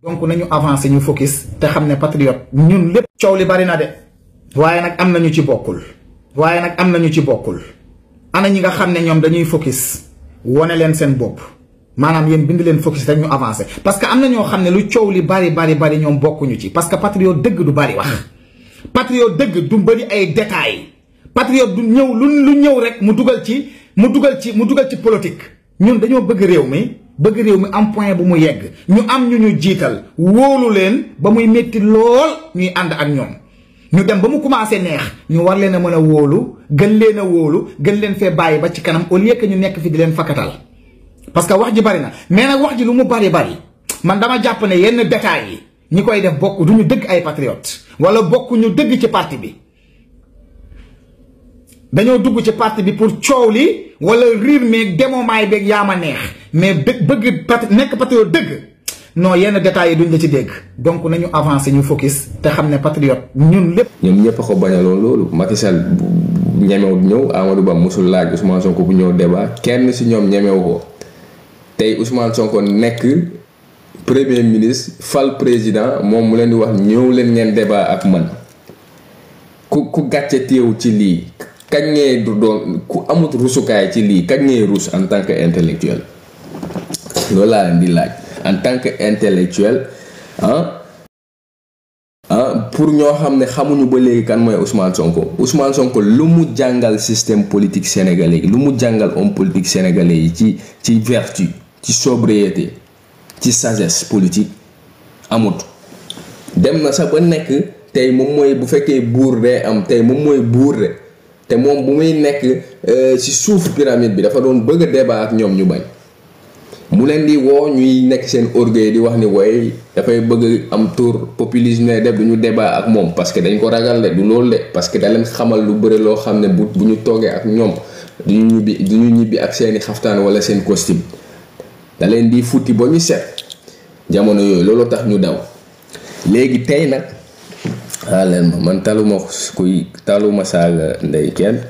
donc nañu avancer ñu focus te xam ne patriote ñun lépp coow li bari na de waaye nag am nañu ci bokkul ana ñi nga xam ne ñoom dañuy focus wone leen seen bopp maanaam yéen bind leen focus te ñu avancer parce que am na ñoo xam ne lu coow li bari ñoom bokkuñu ci parce que patriote dëgg du bari wax patriote dëgg du bari ay détails patriote du ñëw lu ñëw rek mu dugal ci politique ñun dañoo bëgg réew mi am point bu mu yegg ñu am ñu jiital wóolu leen ba muy métti lool ñuy ànd ak ñoom ñu dem ba mu commencé neex ñu war leen a mën a wóolu gën leen fee bàyyi ba ci kanam au lieu que ñu nekk fi di leen fakkatal parce que wax ji bari na mais nag wax ji lu mu bari man dama jàpp ne yenn détails yi ñi koy def bokk du ñu dëgg ay patriote wala bokk ñu dëgg ci parti bi dañoo dugg ci parti bi pour coow li wala riir meeg demomaay beeg yaa ma neex mais bëgg nekk patriote dëgg non yenn détails yi duñ la ci dégg donc nañu avancer ñu focus te xam ne patriote ñun lépp. ñoom ñëpp a ko bañaloon loolu Macky Sall ñemewut ñëw Amadou Ba mosul laaj Ousmane Sonko bu ñëw débat kenn si ñoom ñemewu ko tey Ousmane Sonko nekk premier ministre fal président moom mu leen di wax ñëw leen ngeen débat ak man ku gàcce teew ci lii. kañ ngay doon ku amut rusukaay ci lii kañ ngay rus en tant que intellectuel loolu laa leen di laaj en tant que intellectuel pour ñoo xam ne xamuñu ba léegi kan mooy Ousmane Sonko lu mu jàngal système politique sénégalais lu mu jàngal homme politique sénégalais yi ci vertu ci sobriété ci sagesse politique amut dem na sax ba nekk tey moom mooy bu fekkee buur dee am tey moom mooy buur de te moom bu muy nekk ci suuf pyramide bi dafa doon bëgg a débat ak ñoom ñu bañ mu leen di woo ñuy nekk seen orgueil di wax ni way dafay bëgg am tour populisme ne def du ñu débat ak moom parce que dañ ko ragal de du loolu de parce que da leen xamal lu bëri loo xam ne bu ñu toogee ak ñoom du ñu ñibbi ak seeni xaftaan wala seen costume da leen di futti ba ñu set jamono yooyu loolu tax ñu daw léegi tey nag leen man taluma saaga ndey kenn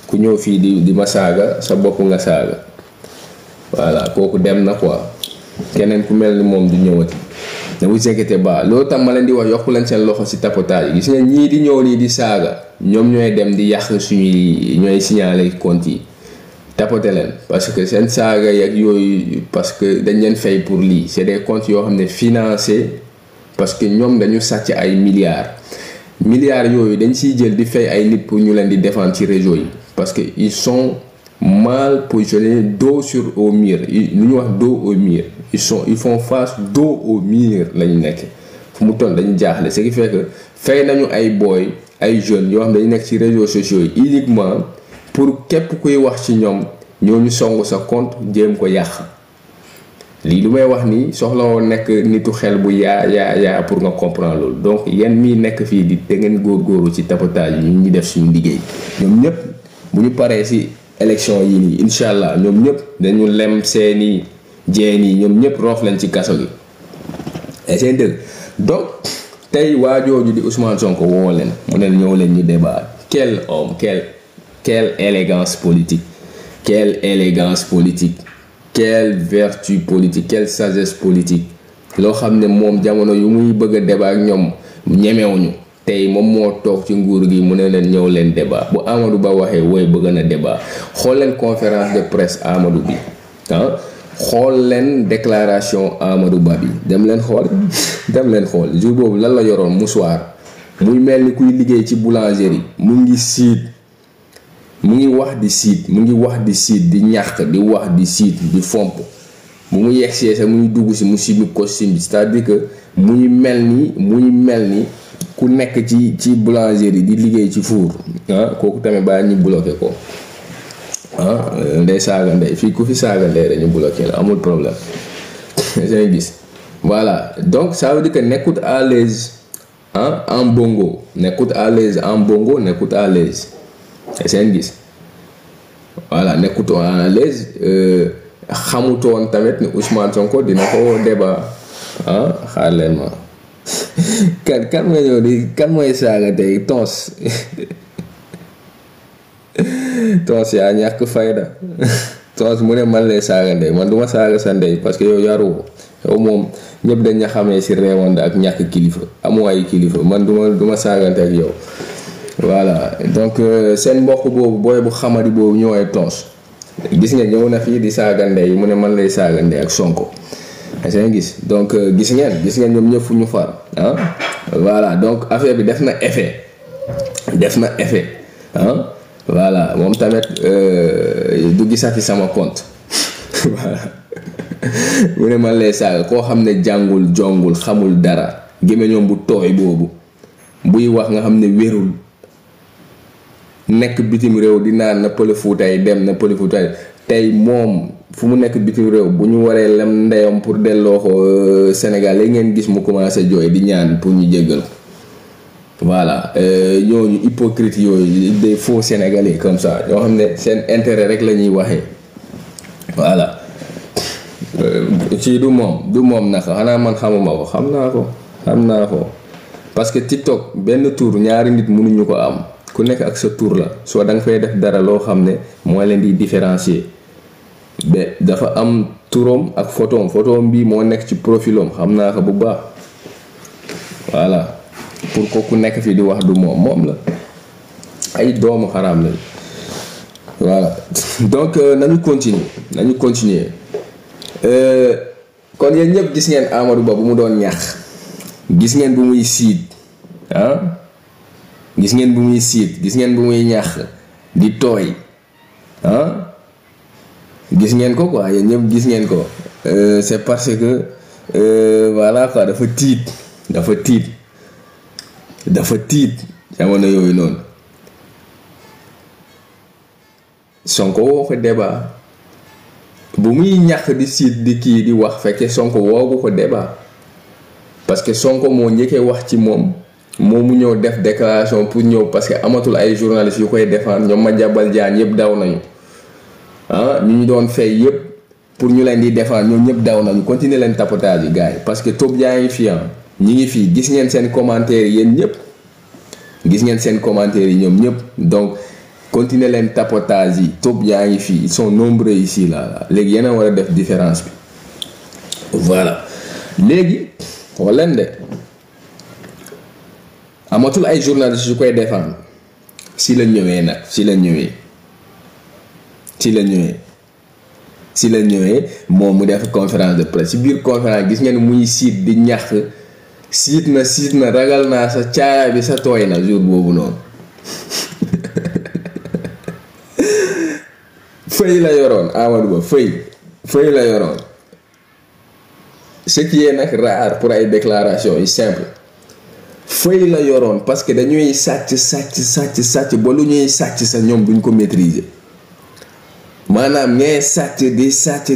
ku ñëw fii di ma saaga sa bopp nga saaga voilà kooku dem na quoi keneen ku mel ni moom du ñëwati ne vous inquiétez pas loolu tam ma leen di wax yokku leen seen loxo ci tapotage yi gis nga ñii di ñëw nii di saaga ñoom ñooy dem di yàq suñuy ñooy signaler compte yi tapote leen parce que seen saaga yeeg yooyu parce que dañ leen fay pour lii c'est des comptes yoo xam ne financé parce que ñoom dañu sàcc ay milliards yooyu dañ siy jël di fay ay nit pour ñu leen di défendre ci réseau yi parce que ils sont mal positionnés dos au mur lu ñu wax dos au mur ils font face dos au mur lañu nekk fu mu toll dañu jaaxle ce qui fait que fay nañu ay boy ay jeunes yoo xam dañu nekk ci réseaux sociaux yi uniquement pour képp kuy wax ci ñoom ñooñu song sa compte jéem ko yàq lii lu may wax ni soxla woon nekk nitu xel bu yaa pour nga comprendre loolu donc yéen mii nekk fii di da ngeen góorgóorlu ci tapotage yi ñu def suñu liggéey ñoom ñëpp bu ñu paree ci élection yi nii incha allah ñoom ñëpp dañu lem seeni jeen yi ñoom ñëpp roof leen ci kaso gi et seen dëgg donc tey waa jooju di Ousmane Sonko woo leen mu ne ñëw leen ñu débat quel homme quelle élégance politique quelle vertu politique quelle sagesse politique loo xam ne moom jamono yu muy bëgg a débat ak ñoom ñemewuñu tey moom moo toog ci nguur gi mu ne leen ñëw leen débat bu Amadou Ba waxee wooy bëgg na débat xool leen conférence de presse Amadou bi xool leen déclaration Amadou Ba bi dem leen xool jour boobu lan la yoroon mouchoir muy mel ni kuy liggéey ci boulangerie mu ngi wax di siit di ñàkk di wax di siit di fomp bu mu yegsee sax muy dugg si mu simi costume bi c'est-à-dire que muy mel ni ku nekk ci boulangerie di liggéey ci four kooku tamit bàyyi ñu bloqué ko ndey saaga ndey fii ku fi saaga ndey dañu bloqué la amul problème seen gis voilà donc ça veut dire que nekkut à l'aise en bongo nekkut à l'aise seen gis voilà nekkutoon à l'aise xamutoon tamit ni Ousmane Sonko dina ko débat xaar leen ma kan nga ñëw di kan mooy saaga tey tons yaa ñàkk fayda tons mu ne man lay saaga ndey man duma saaga sa ndey parce que yow yaru yow moom ñëpp dañ nga xamee si réewande ak ñàkk kilifa amoo ay kilifa man duma saagante ak yow. voilà donc seen mbokk boobu booy bu xamadi boobu ñëwee tons gis nga ñëw na fii di saagande yi mu ne man lay saagande ak Sonko seen gis donc gis ngeen ñoom ñëpp fu ñu far ah. voilà donc affaire bi def na effet ah. voilà moom tamit du gisati sama compte voilà mu ne man lay saaga koo xam ne jàngul jongul xamul dara gémmiñam bu tooy boobu buy wax nga xam ne wérul nekk bitim réew di naan na pël Fuutaay dem na pël Fuutaay tey moom fu mu nekk bitim réew bu ñu waree lem ndeyam pour delloo ko Sénégal yi ngeen gis mu commencé jooy di ñaan pour ñu jéggal voilà ñooñu hypocrite yooyu des faux sénégalais comme ça ñoo xam ne seen intérêt rek la ñuy waxee voilà ci du moom naka xanaa man xamuma ko xam naa ko parce que TikTok benn tour ñaari nit mënuñu ko am ku nekk ak sa tour la soo da nga fay def dara loo xam ne moo leen di différencier ba dafa am turam ak photom bi moo nekk ci profilam xam naa ko bu baax voilà pour ko ku nekk fii di wax du moom la ay doomu xaraam lañ voilà donc nañu continuer kon yéen ñëpp gis ngeen Amadou Ba bu mu doon ñax gis ngeen bu muy siit ah gis ngeen bu muy ñax di tooy ah gis ngeen ko quoi yéen ñëpp gis ngeen ko c'est parce que voilà quoi dafa tiit jamono yooyu noonu Sonko woo ko débat bu muy ñàkk di siit di kii di wax fekkee Sonko woogu ko débat parce que Sonko moo njëkkee wax ci moom mu ñëw def déclaration pour ñëw parce que amatul ay journalistes yu koy défendre ñoom Madiambal Diagne yëpp daw nañu ah ñu doon fay yëpp pour ñu leen di défendre ñoom ñëpp daw nañu continuer leen tapotage yi gars yi parce que topp yaa ngi fi ñi ngi fii gis ngeen seen commentaires yi yéen ñëpp gis ngeen seen commentaires yi ñoom ñëpp donc continuer leen tapotage yi topp yaa ngi fii ils sont nombreux ici là léegi yéen a war a def différence bi voilà léegi xool leen de amatul ay journalistes yu koy défendre si la ñëwee moom mu def conférence de presse ci biir conférence gis ngeen muy siit di ñax siit na ragal naa sa caaya bi sa tooy na jour boobu noonu feuille la yoroon Amadou Ba feuille la yoroon ce qui est nag rare pour ay déclaration yi simple feuille la yoroon parce que dañuy sàcc ba lu ñuy sàcc sa ñoom duñ ko maîtriser maanaam ngay sàcc di sàcc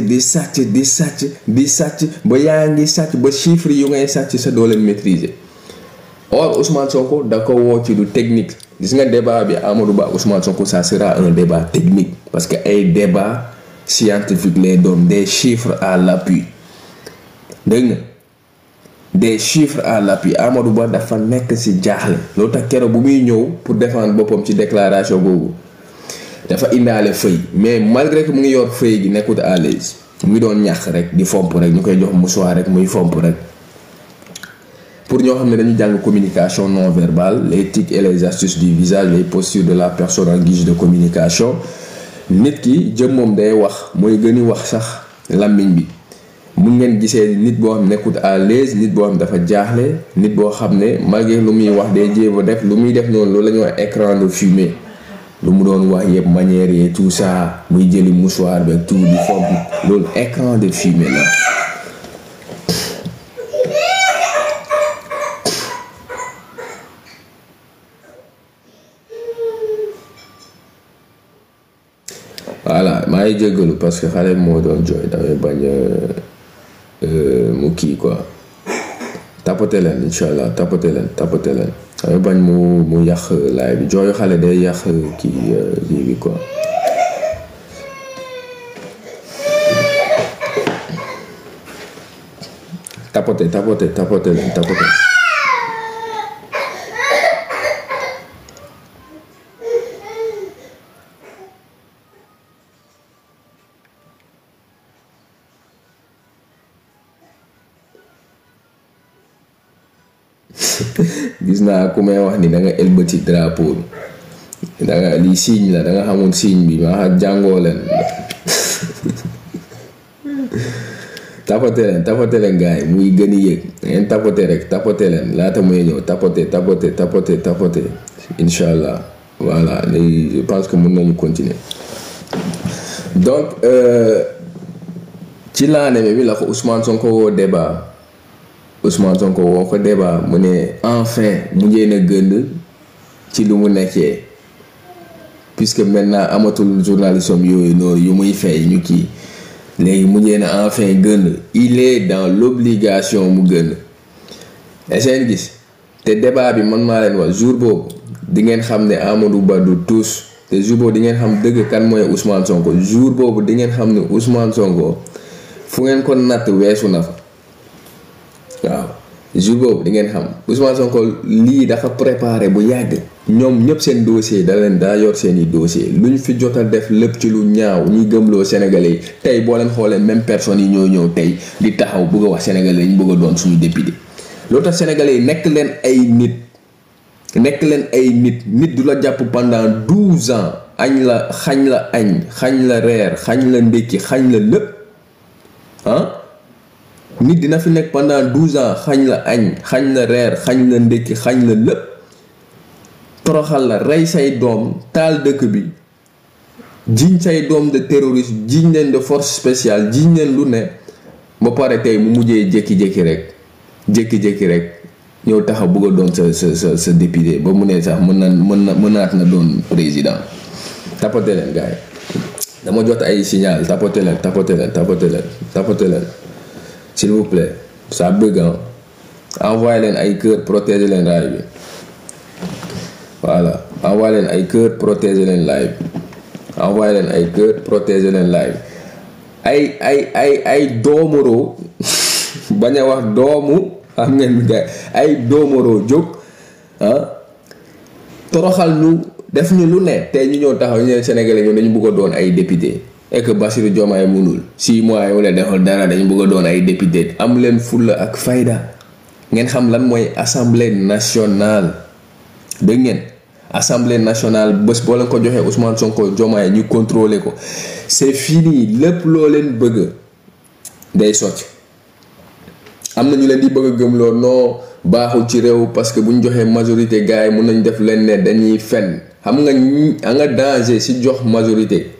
ba yaa ngi sàcc ba chiffres yu ngay sàcc sa doo leen maîtriser or Ousmane Sonko da ko woo ci du technique gis nga débat bi Amadou Ba Ousmane Sonko ça sera un débat technique parce que ay débat scientifique lay doon des chiffres à l'appui dégg nga des chiffres à l'appui Amadou Ba dafa nekk ci jaaxle loolu tax keroog bu muy ñëw pour défendre boppam ci déclaration boobu dafa indaale feuille mais malgré que mu ngi yor feuille gi nekkut à l'aise mu ngi doon ñax rek di fomp rek ñu koy jox mouchoir rek muy fomp rek pour ñoo xam ne dañu jàng communication non verbale les tics et les astuces du visage les postures de la personne en guise de communication nit ki jëm moom day wax mooy gën a wax sax làmmiñ bi mun ngeen gisee nit boo xam ne nekkut à l'aise nit boo xam dafa jaaxle nit boo xam ne malgré lu muy wax day jéem a def lu muy def noonu loolu la ñuy wax écran de fumée lu mu doon wax yëpp manière yi tout ça muy jëli mouchoir beeg tout di fomp loolu écran de fumée la. voilà maa ngi jéggalu parce que xale moo doon jooy damay bañ mu kii quoi tapoter leen incha allah tapoter leen damay bañ mu yàq laay bi jooyu xale day yàq kii bi quoi. tapoter leen. gis naa ku may wax ni da nga ëlbati drapeau bi da nga lii signe la da nga xamul signe bi maa xam jàngoo leen tapote leen gars yi muy gën a yëg ngeen tapote rek tapote leen laata muy ñëw tapote incha allah voilà léegi je pense que mën nañu continuer donc ci lendemain bi la ko Ousmane Sonko woo débat mu ne enfin mujjee na gënd ci lu mu nekkee puisque maintenant amatul journaliste yooyu noonu yu muy fay ñu kii léegi mujjee na enfin gënd il est dans l'obligation mu gënd seen gis te débat bi man maa leen wax jour boobu di ngeen xam ne Amadou Ba du tous te jour boobu di ngeen xam dëgg kan mooy Ousmane Sonko jour boobu di ngeen xam ne Ousmane Sonko fu ngeen ko natt weesu na fa waaw jour boobu di ngeen xam Ousmane Sonko lii dafa préparé bu yàgg ñoom ñëpp seen dossier daa yor seeni dossier lu ñu fi jot a def lépp ci lu ñaaw ñuy gëmloo Sénégalais yi tey boo leen xoolee même personnes yi ñoo ñëw tey di taxaw bëgg a wax Sénégalais yi ñu bëgg a doon suñu député loolu tax Sénégalais yi nekk leen ay nit du la jàpp pendant 12 ans xañ la reer xañ la ndékki xañ la lépp nit dina fi nekk pendant 12 ans xañ la añ xañ la reer xañ la ndékki xañ la lépp toroxal la rey say doom taal dëkk bi jiñ say doom de terroriste jiñ leen de force spéciale jiñ leen lu ne ba pare tey mu mujjee jékki-jékki rek ñëw taxaw bëgg a doon sa député ba mu ne sax mënaat na doon président tapote leen gars yi dama jot ay signal tapote leen s'il vous plaît ça bëgg envoyé leen ay cœur protéger leen raay bi voilà envoyé leen ay cœur protéger leen live ay doomoro bañ a wax doomu xam ngeen gars ay doomoro jóg toroxal ñu def ñu lu ne tey ñu ñëw taxaw ñu ne Sénégalais ñoom dañu bëgg a doon ay député et que Bassirou Diomaye mënul 6 mois yi wala defal dara dañu bëgg a doon ay député am leen fulla ak fayda ngeen xam lan mooy assemblée nationale dégg ngeen assemblée nationale bés boo leen ko joxee Ousmane Sonko Diomaye ñu contrôler ko c'est fini lépp loo leen bëgg day sotti am na ñu leen di bëgg a gëmloo non baaxul ci réew parce que bu ñu joxee majorité gars yi mun nañ def leen ne dañuy fen xam nga danger si jox majorité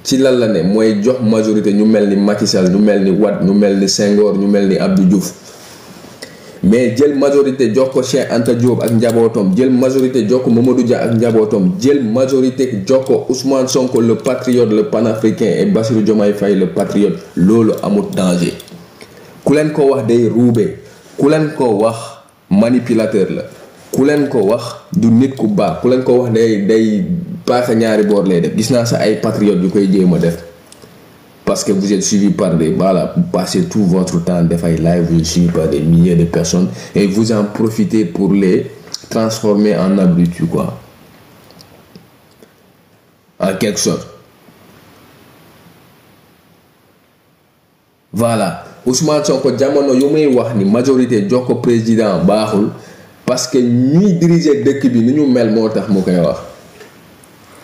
ci lan la ne mooy jox majorité ñu mel ni Macky Sall ñu mel ni Wade ñu mel ni Senghor ñu mel ni Abdou Diouf mais jël majorité jox ko Cheikh Anta Diop ak njabootam jël majorité jox ko Mamadou Dia ak njabootam jël majorité jox ko Ousmane Sonko le patriote le panafricain et Bassirou Diomaye Faye le patriote loolu amul danger ku leen ko wax day ruube ku leen ko wax manipulateur la ku leen ko wax du nit ku baax ku leen ko wax day paaka ñaari boor lay def gis naa sax ay patriotes yu koy jéem a def parce que vous êtes suivi par des voilà vous passez tout votre temps def ay live vous êtes suivi par des milliers de personnes et vous en profitez pour les transformer en abrutis quoi en quelque sorte voilà Ousmane Sonko jamono yu muy wax ni majorité jox ko président baaxul parce que ñuy diriger dëkk bi ni ñu mel moo tax mu koy wax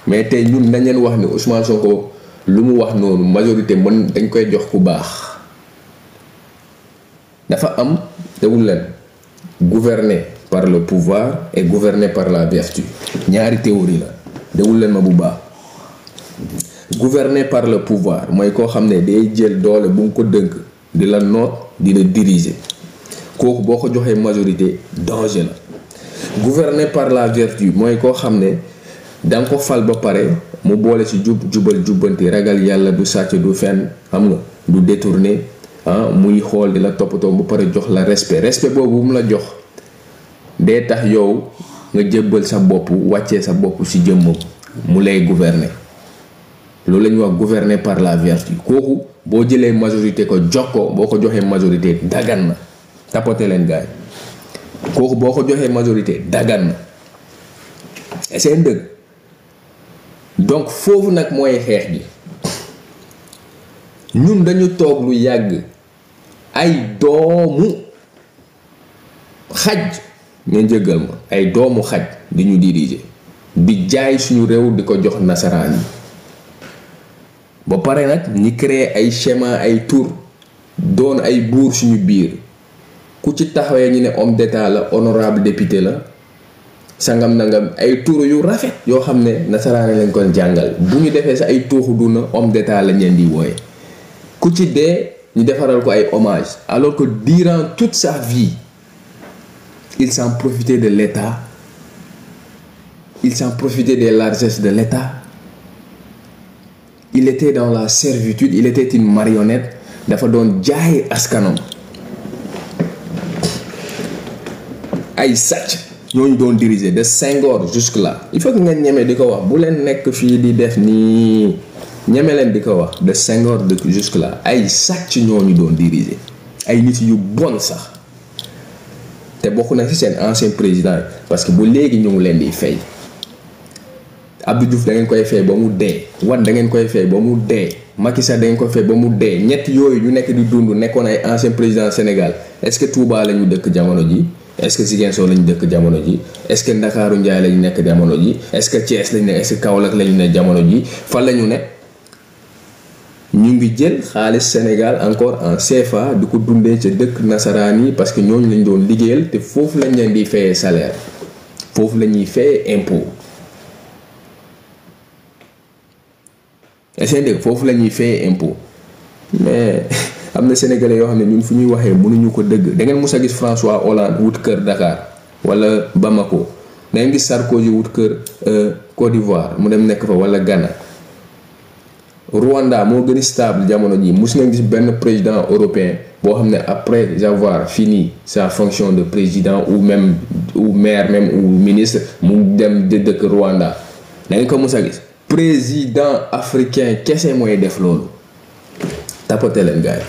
mais tey ñun nañ leen wax ni Ousmane Sonko lu mu wax noonu majorité mën dañ koy jox ku baax dafa am déglu leen gouverner par le pouvoir et gouverner par la vertu ñaari théorie la déglu leen ma bu baax gouverner par le pouvoir mooy koo xam ne day jël doole bu mu ko dënk di la noot di la diriger kooku boo ko joxee majorité danger la gouverner par la vertu mooy koo xam ne danga ko fal ba pare mu boole ci jubal jubbanti ragal yàlla du sàcc du fenn xam nga du détourner muy xool di la toppatoo ba pare jox la respect boobu mu la jox dee tax yow nga jébbal sa bopp wàccee sa bopp ci jëmmam mu lay gouverner loolu la ñuy wax gouverner par la vertu kooku boo jëlee majorité ko jox ko boo ko joxee majorité dagan na tapote leen gaay kooku boo ko joxee majorité dagan na seen dëgg donc foofu nag mooy xeex gi ñun dañu toog lu yàgg ay doomu xaj ngeen jéggal ma ay doomu xaj di ñu diriger di jaay suñu réew di ko jox nasaraan yi ba pare nag ñi créer ay schéma ay tour doon ay buur suñu biir ku ci taxawee ñu ne homme d'état la honorable député la sangam nangam ay tour yu rafet yoo xam ne nasaraan lañ ko jàngal bu ñu defee sa ay tuuxu duna homme d'état la ñeen di wooye ku ci dee ñu defaral ko ay hommage alors que durant toute sa vie il s'en profitait de l'État, il s'en profitait des largesses de l'État, il était dans la servitude, il était une marionnette dafa doon jaay askanam ay sàcc ñooñu doon diriger de Senghor jusque là il faut que ngeen ñeme di ko wax bu leen nekk fii di def nii ñeme leen di ko wax de Senghor de jusque là ay sàcc ñooñu doon diriger ay nit yu bon sax te bokk na ci seen ancien président parce que bu léegi ñu ngi leen di fay Abdou Diouf da ngeen koy fay ba mu dee Wade da ngeen koy fay ba mu dee Macky Sall da ngeen koy fay ba mu dee ñett yooyu ñu nekk di dund nekkoon ay ancien président Sénégal est-ce que Touba la ñu dëkk jamono ji est-ce que Ziguinchor la ñu dëkk jamono ji est-ce que Ndakaaru Njaay la ñu nekk jamono ji est-ce que Thiès la ñu ne est-ce que Kaolack la ñu ne jamono ji fan la ñu ne ñu ngi jël xaalis Sénégal encore en CFA di ko dundee ca dëkk nasaraan yi parce que ñooñu lañ doon liggéeyal te foofu lañ leen di fayee salaire foofu la ñuy fayee impôt est-ce que foofu la ñuy fayee impôt mais am na sénégalais yoo xam ne ñun fu ñuy waxee mënuñu ko dëgg da ngeen mës a gis François Hollande wut kër Dakar wala Bamako da ngeen gis Sarkozy wut kër Côte d'Ivoire mu dem nekk fa wala Ghana. Rwanda moo gën a stable jamono ji mus nga gis benn président européen boo xam ne après avoir fini sa fonction de président ou même ou maire même ou ministre mu dem de dëkk Rwanda da nga ko mus a gis président africain kese mooy def loolu tapote leen gars yi